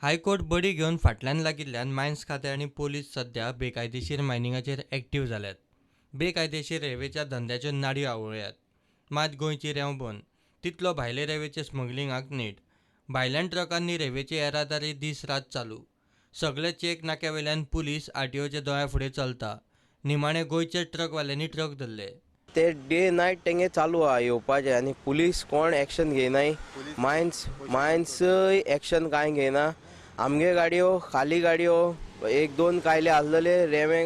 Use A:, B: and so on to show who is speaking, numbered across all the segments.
A: High court बडी घेवन फाटल्यान लागिल्ल्यान मायन्स खातें आनी पोलीस सध्या बेकायदेशीर मायनिंगाचेर एक्टीव जाल्यात. बेकायदेशीर रेंवेच्या धंद्याच्यो नाडयो आवळ्ळ्यात. मात गोंयची रेंव बंद, तितलो भायले रेंवेचे स्मगलिंगाक नेट. भायल्यान ट्रकांनी रेंवेची येरादारी दीस रात चालू. सगले चेक नाक्या वयल्यान पुलीस आरटीओच्या दोळ्या फुडें चलता. निमाणे गोंयचे ट्रकवाल्यांनी ट्रक धरले.
B: ते डे नायट तेंगे चालू आहा येवपाचे आनी पुलीस कोण एक्शन घेयनाय, मायन्सय एक्शन कांय घेयना. आमगे गाडयो खाली गाडयो एक दोन कायले आसलेले रेंवे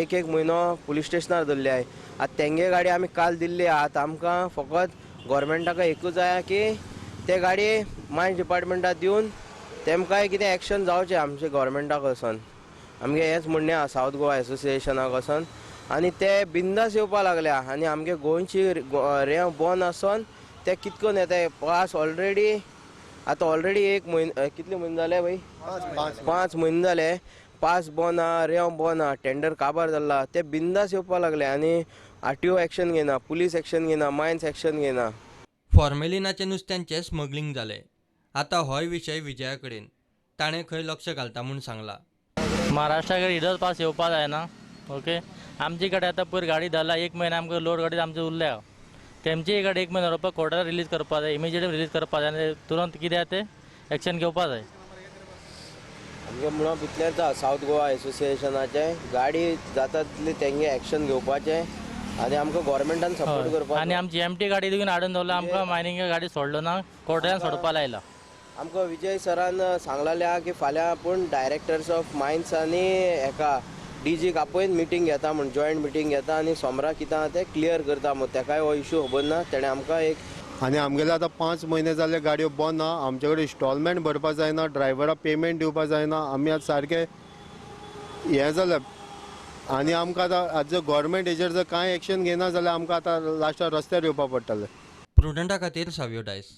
B: एक एक म्हयनो पुलीस स्टेशनार धरले आहाय. आतां तेंगे गाडी आमी काल दिल्ली आहा. आतां आमकां फकत गोवोरमेंटाक एकूच जाय की ते गाडी मायन्स डिपार्टमेंटाक दिवन तेमकांय कितें एक्शन जावचें आमचे गोवोरमेंटा कडसून. आमगे हेंच म्हणणें आहा सावथ गोवा एसोसिएशना कडसून. आनी ते बिंदास येवपा लागल्या आनी आमगे गोंयची रेंव बंद आसून ते कितकोन येता पास ऑलरेडी. आतां ऑलरेडी एक म्हयनो, कितले म्हयने जाले भाई? 5 म्हयने जाले. पास बंद आहा, रेंव बंद आहा, टेंडर काबार जाल्ला. ते बिंदास येवपा लागले आनी आरटीओ एक्शन घेयना, पुलीस एक्शन घेयना, मायन्स एक्शन घेयना.
A: फॉर्मेलिनाचे नुस्त्यांचें स्मगलिंग जालें. आतां होय विशय विजया कडेन. ताणें खंय लक्ष घालता म्हूण सांगलां.
C: महाराष्ट्राकडे इडर पास येवपा जायना. ओके, आमचे कडेन आतां पयर गाडी धरला, एक म्हयनो आमकां लोड गाडी आमची उरल्या. तेमची गाडी एक म्हयनो रोवपाक कोर्टार रिलीज करपा जाय, इमिजिएट रिलीज करपा जाय आनी तुरंत कितें आहा तें एक्शन घेवपा जाय.
B: आमगे म्हणप इतलेंच आहा सावथ गोवा एसोसिएशनाचें गाडी जाता तितली तेंगे एक्शन घेवपाचें आनी आमकां गोवोरमेंटान सपोर्ट करपाक.
C: आनी आमची एमटी गाडी देखून हाडून दवरला, आमकां मायनिंग गाडी सोडलो ना, कोर्टान सोडपा लायला.
B: आमकां विजय सरान सांगलेलें आहा की फाल्यां आपूण डायरेक्टर्स ऑफ मायन्स आनी हेका डीजीक आपयन मिटींग घेता म्हूण, जॉयंट मिटींग घेता आनी सोमरा कितें आहा तें क्लियर करता म्हूण. तेकाय हो इशू खबर ना. तेणें आमकां एक
D: आनी आमगेले आतां 5 म्हयने जाले गाडयो बंद आहा. आमचे कडेन इन्स्टॉलमेंट भरपा जायना, ड्रायव्हराक पेमेंट दिवपा जायना. आमी आतां सारके हें जालें आनी आमकां आतां आतां जर गोवोरमेंट हेजेर जर कांय एक्शन घेयना जाल्यार आमकां आतां लास्टाक रस्त्यार येवपा पडटलें.
A: प्रुडंटा खातीर सावियो डायस.